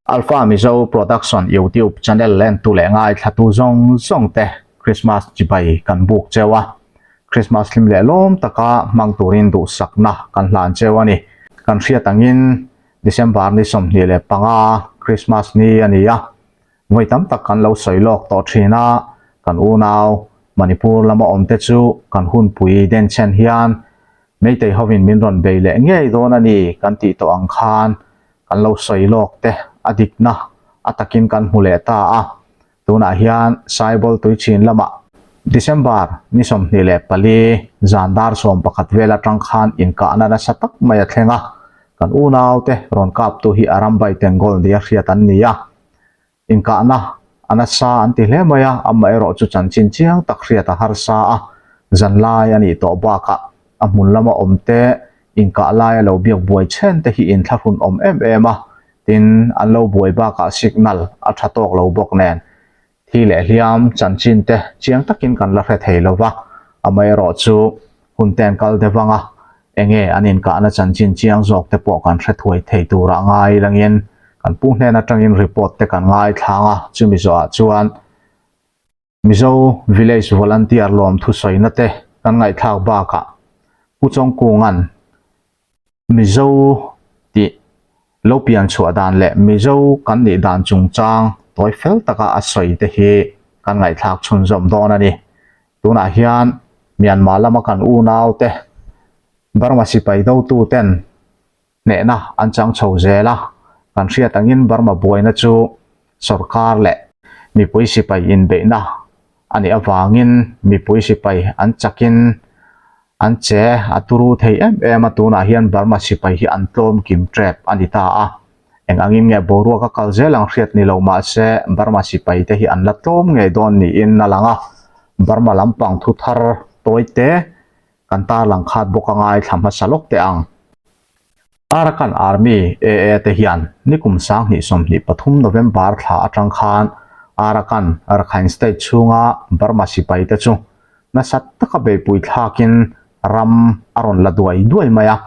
Alpha Mizo Production YouTube channel lentu leh ngaithlatu zawng zawng te Christmas chibai kan buk cheu a, Christmas hlim leh lawm taka hmang turin duhsakna kan hlan cheu a ni. Kan hriat angin December ni 25 Christmas ni a ni a, vawi tam tak kan lo sawi lawk tawh thin a, kan unau Manipur lama awmte chu kan hunpui denchhen hian Meitei hovin min rawn bei leh ngei dawn a ni kan tih tawh ang khan kan lo sawi lawk te a dikna a takin kan hmu leh ta a. Tunah hian Saibol tuichin lamah December ni 24 zan dar 11 vel atang khan inkahna nasa tak mai a thleng a, kan unaute rawn kaptu hi Arambai Tengol nia hriat an ni a. Inkahna a nasa an ti hle mai a, amaherawh chu chanchin chiang tak hriat a harsa a, zanlai a nih tawh bakah a hmun lama awm te inkah laia lo biak buai chhen te hi inthlahrun awm em em a, tin an lo buai bakah signal a tha tawk lo bawk nen thi leh hliam chanchin te chiang takin kan la hre thei lo va, amaherawh chu hun ten kal deuh ang a, enge an inkahna chanchin chiang zawk te pawh kan hre thuai thei turah ngai langin kan pu hnen atangin report te kan ngaithlang a, chumi zawhah chuan Mizo Village Volunteer lawm thusawina te kan ngaihthlak bakah Pu Chawngkunga'n Mizo tih lo pian chhuah dan leh Mizo kan nih dan chungchang tawi fel taka a sawi te hi kan ngaihthlak chhunzawm dawn a ni. Tunah hian Myanmar lama kan unaute Burma sipai dotuten hnehna an chang chho zel a, kan hriat angin Burma buaina chu sorkar leh mipui sipai inbeihna a nih avangin mipui sipai an chakin an che a turu thei em em a, tunah hian Burma sipai hi an tlawm kim tep a ni ta a, eng angin nge boruak a kal zel ang hriat ni lo mahse Burma sipai te hi an la tlawm ngei dawn niin a lang a, Burma lampang thu thar tawi te kan tarlang khat bawk a ngaithla hmasa lawk teh ang. Arakan Army, AA, te hian nikum 2023 November thla atang khan Arakan, Rakhine State chhunga Burma sipai te chu nasa taka beipui thlakin ram a rawn la duai duai mai a.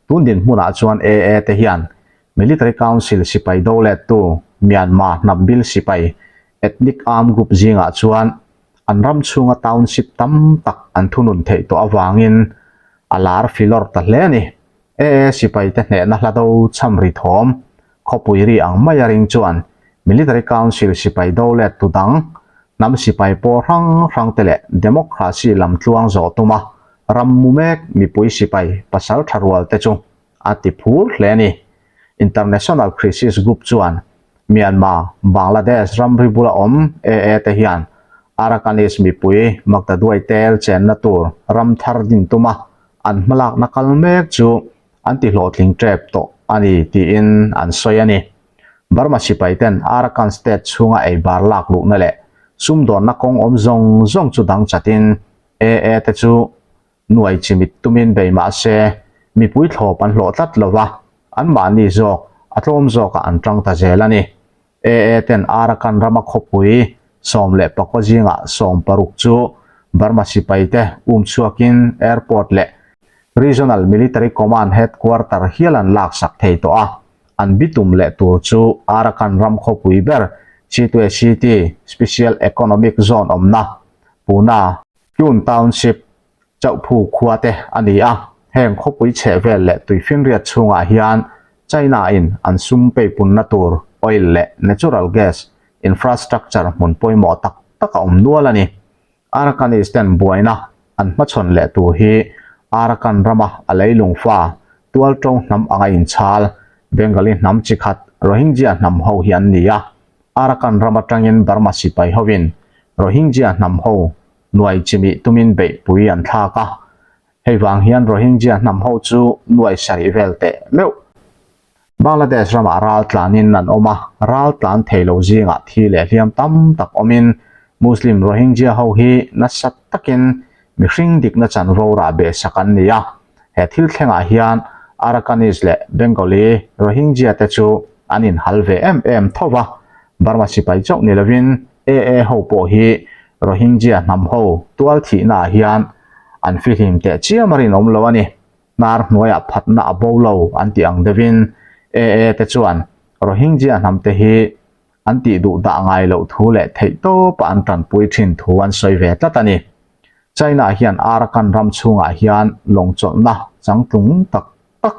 Tun dinhmunah chuan AA te hian Military Council sipai do lettu Myanmar hnam bil sipai ethnic armed group zingah chuan an ram chhunga township tam tak an thunun theih tawh avangin a lar filawr ta hle a ni. AA sipaite hnehna hla do cham ri thawm, khawpui ri ang mai a ring chuan Military Council sipai do let tu dang, hnam sipai pawl hrang hrang te leh democracy lam tluang zawh tuma ram mu mek mipui sipai pasal tha rual te chu a ti phur hle a ni. International Crisis Group chuan Myanmar, Bangladesh ramri bula awm AA te hian Arakanese mipui Magdaduai tel chenna tur ram thar din tuma an hmalakna kal mek chu an ti hlawhtling tep tawh a ni tiin an sawi a ni. Burma sipai ten Arakan state chhunga ei bar lak luhna leh sumdawnna kawng awm zawng zawng chu dang chatin AA te chu nuai chimit tumin bei mah se mipui thlawp an hlawh tlat lo va, anmahni zawk a tlawm zawkah an tang ta zel a ni. AA ten Arakan rama khawpui 14 zingah 16 chu Burma sipaite um chhuakin airport leh Regional Military Command headquarter hial an laksak thei tawh a, an bitum leh tur chu Arakan ram khawpui ber Chitwe City Special Economic Zone awmna Puna Kyun Township Chauhphu khua te a ni a, heng khawpui chheh vel leh tuifinriat chhungah hian China-in an sum peipunna tur oil leh natural gas infrastructure hmun pawimawh tak tak a awm nual a ni. Arakanese ten buaina an hmachhawn leh tur hi Arakan rama a leilung fa tualtawng hnam anga inchhal Bengali hnam chi khat Rohingya hnam ho hi an ni a, Arakan ram atangin Burma sipai hovin Rohingya hnam ho nuai chimih tumin beihpui an thlak a, hei vang hian Rohingya hnam ho chu nuai sarih vel teh meuh. Bangladesh ramah ral tlanin an awm a, ral tlan thei lo zingah thi leh hliam tam tak awmin Muslim Rohingya ho hi nasa takin mihring dikna chanvo rah behsak an ni a, he thil thlengah hian Arakanese leh Bengali Rohingya te chu an inhal ve em em tho va, Burma sipai chauh ni lovin AA ho pawh hi Rohingya hnam ho tual thihna ah hian an fihlim teh chiam a rinawm lo a ni. Hnar hnuaiah phatna a bo lo an tih ang deuhin AA te chuan Rohingya hnam te hi an tih duh dah ngai loh thu leh theihtawpa an tanpui thin thu an sawi ve tlat a ni. China hian Arakan ram chhungah hian lawng chawlhna changtlung tak tak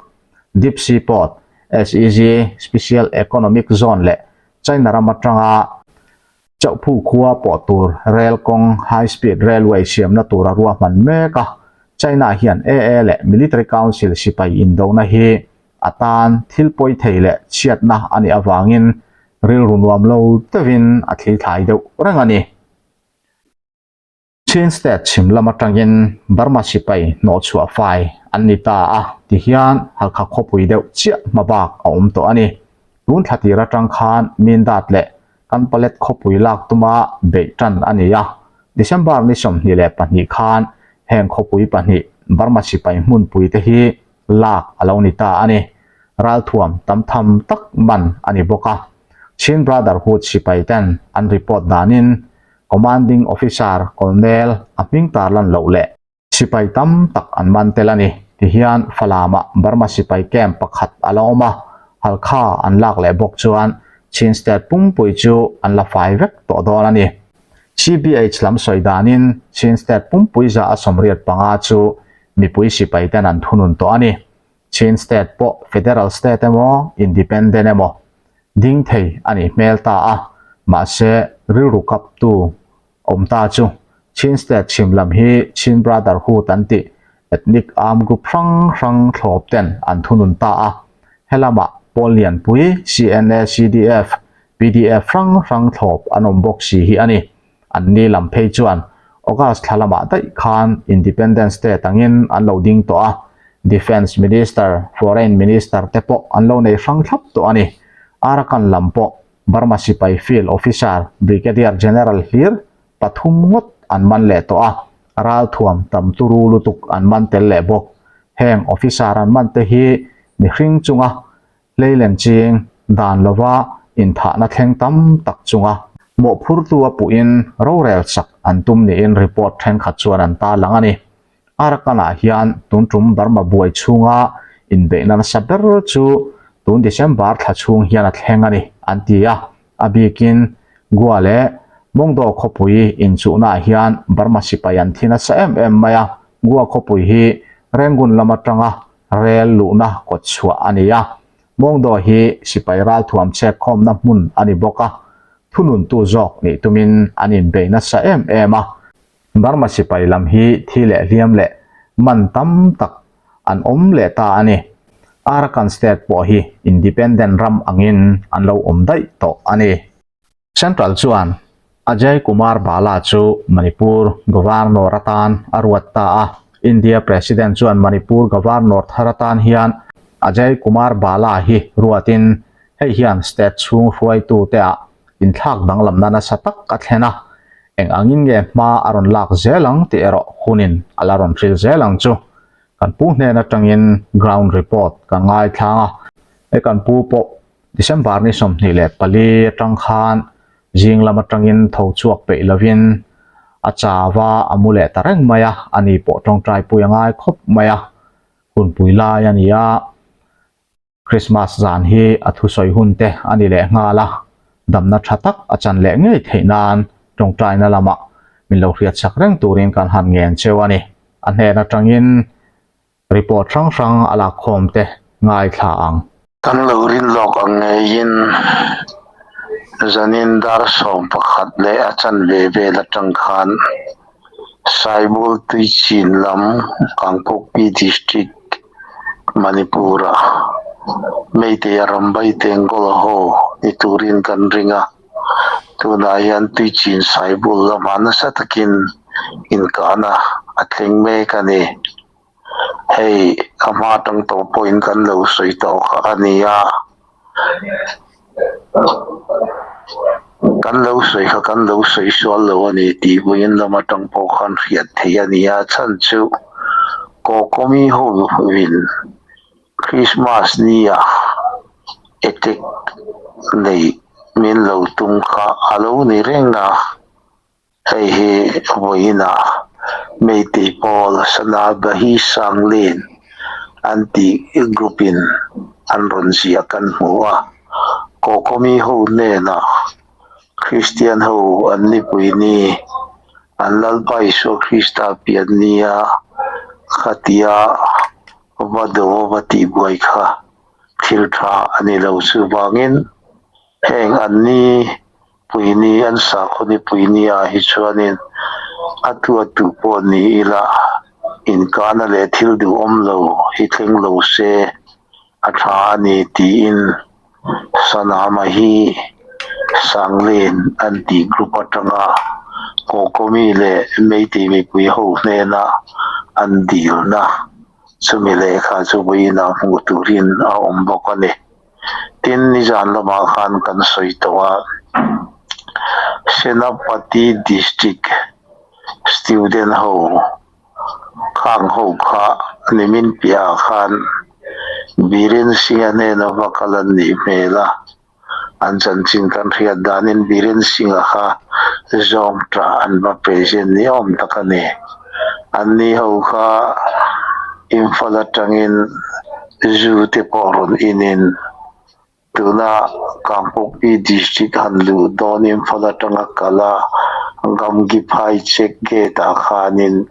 Deep Sea Port, SEZ, Special Economic Zone leh China ram atanga Chauhphu khua pawh tur rel kawng High Speed Railway siamna tur a ruahman mek a. China hian AA leh Military Council sipai indona hi a tan thil pawi thei leh chhiatna a nih avangin rilru nuam lo deuhin a thli thlai deuh reng a ni. Chin State chhim lam atangin Burma sipai hnawhchhuah fai an ni ta a ti hian Halkha khawpui deuh chiah hma bak a awm tawh a ni. Tun thla tir atang khan Mindat leh Kanpalet khawpui lak tuma beih tan a ni a, December ni 22 khan heng khawpui pahnih Burma sipai hmunpui te hi lak a lo ni ta a ni. Ralthuam tam tham tak man a ni bawk a. Chin Brotherhood sipai ten an report danin Commanding Officer Colonel a hming tarlan loh leh sipai tam tak an man tel a ni. Tihian Falamah Burma sipai camp pakhat a la awm a, Halkha an lak leh bawk chuan Chin State pumpui chu an la fai vek tawh dawn a ni. CBH lam sawi danin Chin State pumpui za a 85 chu mipui sipai ten an thunun tawh a ni. Chin State pawh Federal State emaw Independent emaw ding thei a nih hmel ta a, mahse rilru kaptu awm ta chu Chin State chhim lam hi Chin Brotherhood an tih ethnic armed group hrang hrang thlawp ten an thunun ta a, helamah pawl lianpui CNA, CDF, PDF hrang hrang thlawp an awm bawk si hi a ni. An ni lam phei chuan August thla lamah daih khan Independent State angin an lo ding tawh a, Defence Minister, Foreign Minister te pawh an lo nei hrang thlap tawh a ni. Arakan lam pawh Burma sipai Field Officer Brigadier General hlir pathum ngawt an man leh tawh a, ralthuam tam turu lutuk an man tel leh bawk. Heng officer an man te hi mihring chunga Hleilen ching dan lova inthahna thleng tam tak chunga mawhphurtu a puhin rorel sak an tum niin report thenkhat chuan an tarlang a ni. Arakan-ah hian tun tum Burma buai chhunga inbeihna nasa ber chu tun December thla chhung hian a thleng a ni an ti a, a bikin Gua leh Mongdo khawpui inchuhnaah hian Burma sipai an thi nasa em em mai a, Gua khawpui hi Rangoon lam atanga Rel luhna kawt chhuah a ni a, Mawngdaw hi sipai ralthuam chhek khawmna hmun a ni bawk a, thununtu zawk nih tumin an inbei nasa em em a. Burma sipai lam hi thi leh hliam leh man tam tak an awm leh ta a ni. Arakan State pawh hi independent ram angin an lo awm daih tawh a ni. Central chuan Ajay Kumar Bhalla chu Manipur Governor atan a ruat ta a. India President chuan Manipur Governor thar atan hian Ajay Kumar Bhalla hi ruatin hei hian state chhung hruaitute ah inthlak danglamna nasa tak a thlen a, eng angin nge hma a rawn lak zel ang tih erawh hunin a la rawn hril zel ang chu. Kan pu hnen atangin ground report kan ngaithlang a, he kan pu pawh December ni 24 atang khan zing lam atangin tho chhuak peih lovin a chau a, a mu leh ta reng mai a, ani pawh tawngtai pui a ngai khawp mai a, hunpui lai a ni a, Christmas zan hi a thusawi hun te a ni leh nghal a, damna tha tak a chan leh ngei theih nan tawngtaina lamah min lo hriat chak reng turin kan han ngen cheu a ni. A hnen atangin Report hrang hrang a lakkhawm te ngaithla ang. Kan lo rin lawk ang ngeiin zanin dar 11 leh a chanve vel atang khan Saibul Tuichin lam Kangpokpi District Manipur-ah Meitei a Rambai Tengkawl ho ni turin kan ring a, tunah hian Tuichin Saibul lamah nasa takin inkahna a thleng mek a ni. Hei a hma atang tawh pawhin kan lo sawi tawh kha a ni a, kan lo sawi kha kan lo sawi sual lo a ni tih vawiin lam atang pawh khan hriat theih a ni a, chhan chu Kawkawmi ho in Christmas ni ah attack nei min lo tum kha a lo ni reng a. Hei hi vawiinah Meitei pawl Sanabahi Sanglin an tih group in an rawn ziah kan hmu a. Kawkawmi ho hnenah Kristian ho an nipui ni, an Lalpa Isua Krista pian nia khatia va do va tihbuai kha thil tha a ni lo. Chuvangin heng an ni pui ni, an sakhaw ni pui ni ah hi chuanin a tu a tu pawh ni ila inkahna leh thil duhawm lo hi thleng lo se a tha a ni tiin Sanama hi Sanglen an tih group atanga Kawkawmi leh Meitei mipui ho hnena an dilna chumi lehkha chu vawiinah hmuh turin a awm bawk a ni. Tin, nizan lamah khan kan sawi tawh a, Senapati District student ho Khang ho kha nimin piahah khan Biren Singh-a hnena va kal an nih hmel a, an chanchin kan hriat danin Biren Singh-a kha zawng tah an va present ni awm tak a ni. Anni ho kha Imphal atangin zu te pawh rawn inin Tuna Kangpokpi District han luh dawn Imphal atanga kal a, Gamgiphai check gate ah khanin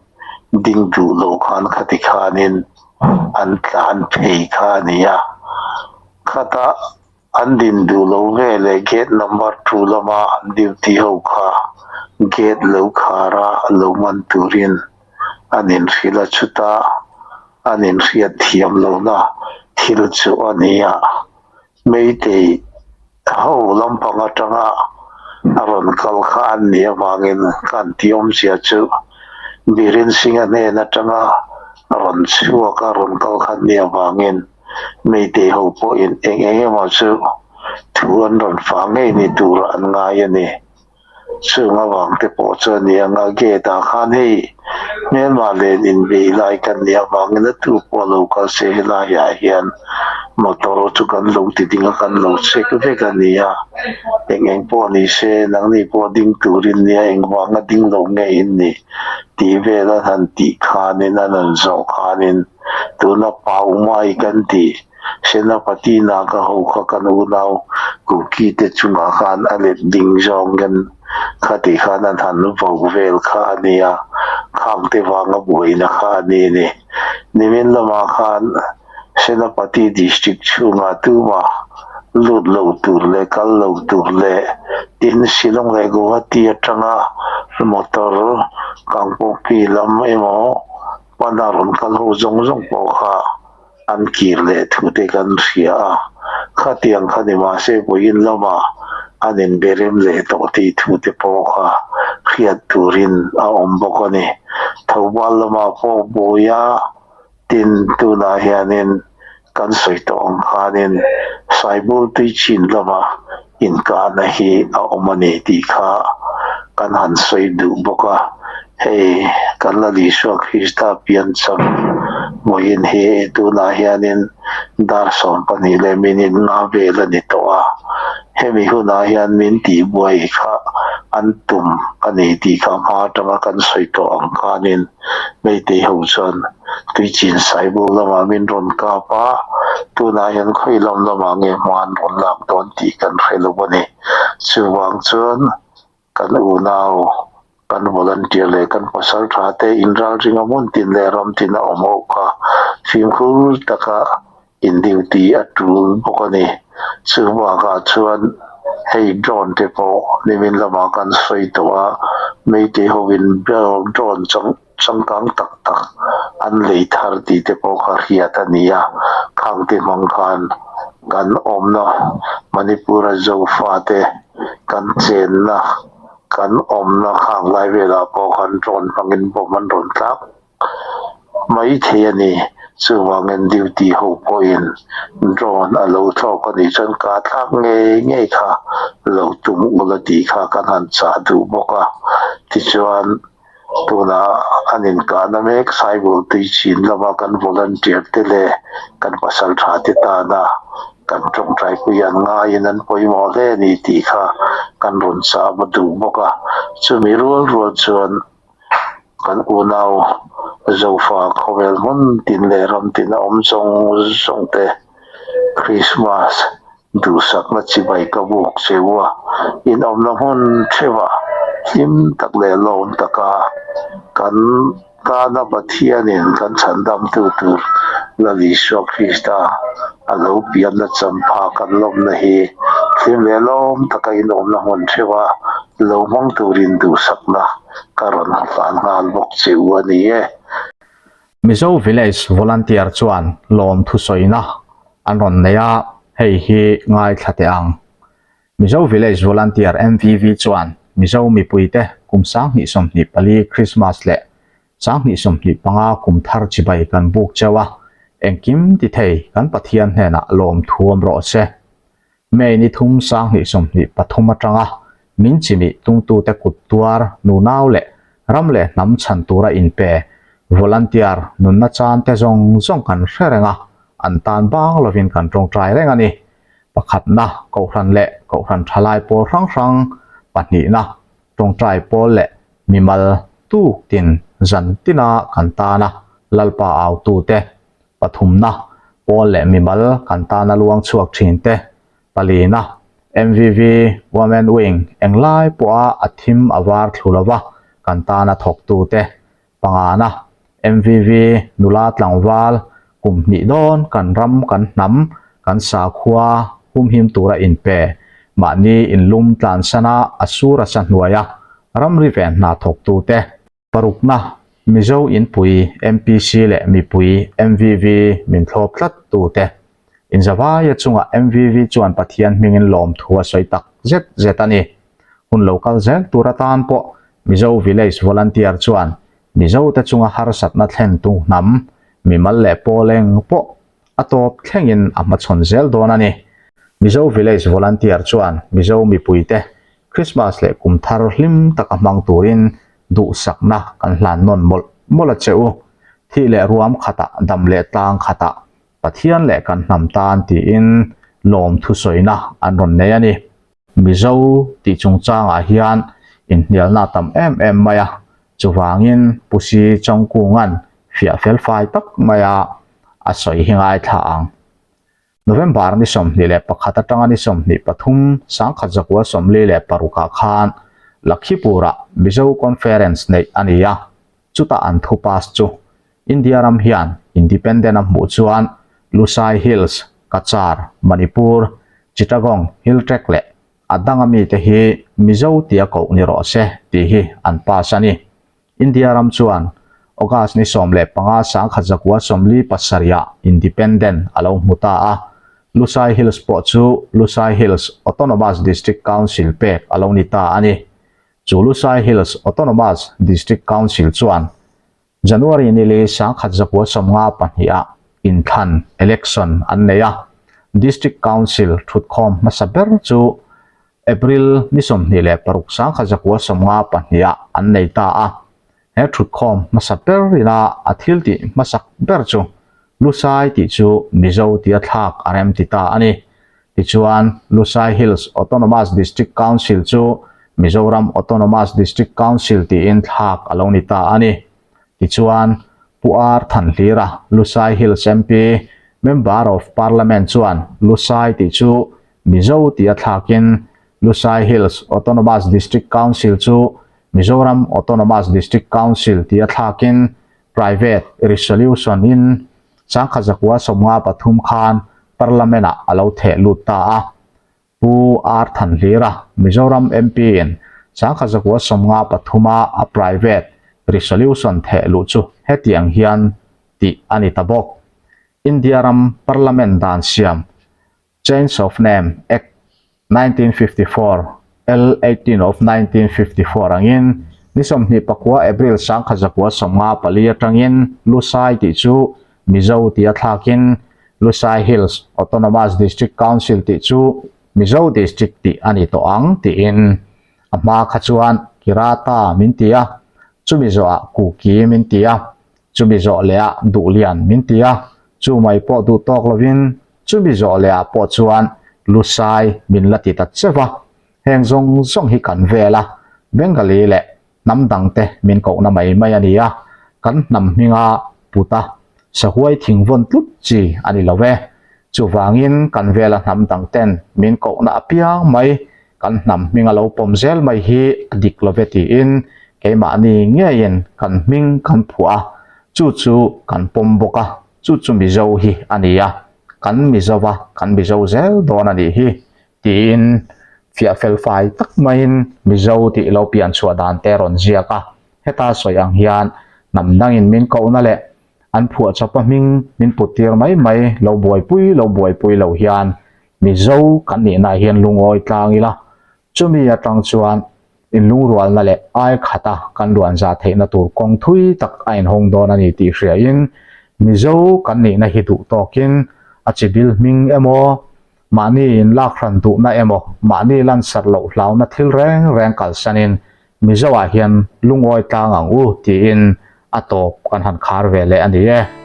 ding duh loh khan khati khanin an tlan phei kha a ni a. Khata an din duh lo veleh gate number 2 lama an duty ho kha gate lo khar a lo man turin an inhrilh a, chutah an inhriat thiam lohna thil chu a ni a, Meitei ho lampang atanga a rawn kal kha an nih avangin kan tih awmzia chu Biren Singh-a hnen atanga rawn chhuak a rawn kal kha an nih avangin Meitei ho pawhin eng eng emaw chu thu an rawn fah ngei ni turah an ngai a ni. Chung avang te pawh chu a ni ang a, gate ah khan hei hmelmah len inbeih lai kan nih avangin a tu pawh a lo kal se helai ah hian motor chu kan lo ti ding a kan lo check vek a ni a, eng eng pawh ni se nangni pawh ding turin nia engvanga ding lo nge in ni tih vel an han tih khanin an han zawh khanin tuna pau mai kan tih. Senapati Naga ho kha kan unau Kuki te chungah khan a let ding zawngin khati khan an han vo vel kha a nia, khangte vanga buaina kha a ni ni. Nimin lamah khan Senapati District chhungah tumah lut lo tur leh kal lo tur leh tin Shillong leh Guwahati atanga motor Kangpokpi lam emaw pana rawn kal ho zawng zawng pawh kha an kir leh thu te kan hria a, khatiang kha ni mahse vawiin lamah an inbe rem leh tawh tih thu te pawh kha hriat turin a awm bawk a ni. Thoubal lamah pawh buaia tin tunah hianin kan sawi tawh ang khanin Saibur tui chin lamah inkahna hi a awm a ni tih kha kan han sawi duh bawk a, hei kan Lal Isua Krista piancham vawiin hi tunah hianin dar 12 leh minute nga vel a ni tawh a, hemi hunah hian min tihbuai kha an tum a ni tih kha hma atanga kan sawi tawh ang khanin Meitei ho chuan Tuichin Saibur lamah min rawn kap a, tunah hian khawi lam lamah nge hma an rawn lak dawn tih kan hre lo a ni. Chuvang chuan kan unau, kan volunteer leh kan pasal tha te inralringa hmun tin leh ram tin a awm ho kha fimkhur taka in duty a tul bawk a ni. Chuvangah chuan hei drone te pawh nimin lamah kan sawi tawh a, Meitei hovin drone chang Changkang tak tak an lei thar tih te pawh kha hriat a ni a, khang te hmang khan kan awmna Manipur-a Zofa te kan chenna kan awmna khang lai velah pawh khan drone hmangin bomb an rawn tlak mai thei a ni. Chuvangin duty ho pawhin drone a lo thlawk a nih chuan ka thlak ngei ngei kha lo tum ula tih kha kan han chah duh bawk a, tichuan. Tuna an inkahna mek Saibur tui chin lama kan volunteer te leh kan pasal tha te tana kan tawngtaipui an ngaiin an pawimawh hle a ni tih kha kan rawn chah va duh bawk a. Chumi rual rual chuan kan unau Zofa khawvel hmun tin leh ram tin a awm zawng zawng te Christmas. Duhsakna chibai ka buk che u a, in awmna hmun theuhah hlim tak leh lawm taka kan tana Pathianin kan chhandamtu tur Lal Isua Krista a lo pianna champha kan lawmna hi hlim leh lawm taka in awmna hmun theuhah lo hmang turin duhsakna ka rawn hlan nghal bawk che u a ni e. Mizo Village Volunteer chuan lawm thusawina an rawn nei a, hei hi ngaithla teh ang. Mizo Village Volunteer, MVV, chuan Mizo mipuite kum 2024 Krismas leh 2025 kum thar chibai kan buk cheu a, engkim ti thei kan Pathian hnenah lawm thuam rawh se. May ni thum 2023 atanga min chimih tungtute kut tuar nunau leh ram leh hnam chhan tura inpe volunteer nunna chan te zawng zawng kan hre reng a, an tan bang lovin kan tawngtai reng a ni. Pakhatna Kohhran leh Kohhran thalai pawl hrang hrang, pahnihna tawngtai pawl leh mimal tuk tin zan tina kan tana Lalpa autute Pathumna, pawl leh mimal kan tana luang chhuak thin te. Palina, MVV, Women Wing, englai pawha a thim a var thlu lova kan tana thawktu te. Pangana, MVV, nula tlangval, kum hnih dawn kan ram kan hnam kan sakhua humhim tura inpe, mahni inlum tlansana a sur a sa hnuaia ramri ven hna thawktu te. Parukna, Mizo Inpui, MPC leh mipui, MVV, min thlawp tlat tu te. Inzavaia chungah MVV chuan Pathian hmingin lawmthu a sawi tak zet zet a ni. Hun lo kal zel tur atan pawh Mizo Village Volunteer chuan Mizo te chunga harsatna thlentu hnam, mimal leh pawl eng pawh a tawp thlengin a hmachhawn zel dawn a ni. Mizo Village Volunteer chuan Mizo mipuite Krismas leh kum thar hlim taka hmang turin duhsakna kan hlan nawn mawlh mawlh a che u. Thih leh ruam khatah dam leh tlang khatah Pathian leh kan hnam tan tiin lawm thusawina an rawn nei a ni. Mizo tih chungchangah hian inhnialna a tam em em mai a, chuvangin Pu Si Chawngkunga'n fiah felfai tak maia a sawi hi ngaithla ang. November ni 21 atanga ni 23 1946 ah khan Lakhipur-ah Mizo Conference neih a ni a, chutah an thu pass chu India ram hian Independent a hmuh chuan Lusai Hills, Cachar, Manipur, Chittagong Hill Tract leh a danga mite hi Mizo tia koh ni rawh se tih hi an pass a ni. India ram chuan August ni 15 1947 ah Independent a lo hmu ta a, Lusai Hills pawh chu Lusai Hills Autonomous District Council pek a lo ni ta a ni. Chu Lusai Hills Autonomous District Council chuan January ni li 1952 ah inthlan, election, an nei a, District Council thutkhawm hmasa ber chu April ni 26 1952 ah an nei ta a, he thutkhawm hmasa ber ina a thil tih hmasak ber chu Lusai tih chu Mizo tia thlak a rem ti ta a ni. Tichuan, Lusai Hills Autonomous District Council chu Mizoram Autonomous District Council tiin thlak a lo ni ta a ni. Tichuan, Pu R Thanhlira, Lusai Hills MP, Member of Parliament chuan Lusai tih chu Mizo tia thlakin Lusai Hills Autonomous District Council chu Mizoram Autonomous District Council tia thlakin Private Resolution in 1953 khan Parliament ah a lo theh lut ta a. Pu R Thanhlira, Mizoram MP in 1953 a a Private Resolution theh luh chu hetiang hian tih a ni ta bawk. India ram Parliament dan siam Change of Name Act, 1954, L. 18 of 1954 angin ni 29 April 1954 atangin Lusai tih chu Mizo tia thlakin Lusai Hills Autonomous District Council tih chu Mizo District tih a ni tawh ang tiin a hma kha chuan Kirata min ti a, chumi zawhah Kuki min ti a, chumi zawh lehah Duhlian min ti a, chu mai pawh duh tawk lovin Chumi zawh leh ah pawh chuan Lusai min la ti ta cheuh a, heng zawng zawng hi kan vel a, Bengali leh hnam dang te min kohna mai mai a ni a, kan hnam hminga put a, sahuai thing vawn tlut chi a ni lo e. Chuvangin kan vela hnam dang ten min kohna apiang mai kan hnam hming a lo pawm zel mai hi a dik lo ve tiin keimahni ngeiin kan hming kan phuah a, chu chu kan pawm bawk a, chu chu Mizo hi a ni a, kan Mizo va kan Mizo zel dawn a nih hi tiin fiah fel fai tak maiin Mizo tih lo pian chhuah dan te rawn ziak a, heta sawi ang hian hnam dangin min kohna leh An phuahchawpa hming min put tir mai mai lo buaipui lo buaipui lo hian Mizo kan nihna hian lungawi tlang ila, chumi atang chuan inlungrualna leh ai khata kan luan za theihna tur kawng thui tak a inhawng dawn a ni tih hriain Mizo kan nihna hi duh tawkin a chibil hming emaw, mahni inlak hran duhna emaw, mahni lansarh loh hlauna thil reng reng kalsanin Mizo ah hian lungawi tlang ang u tiin a tawp kan han khar ve leh a ni e.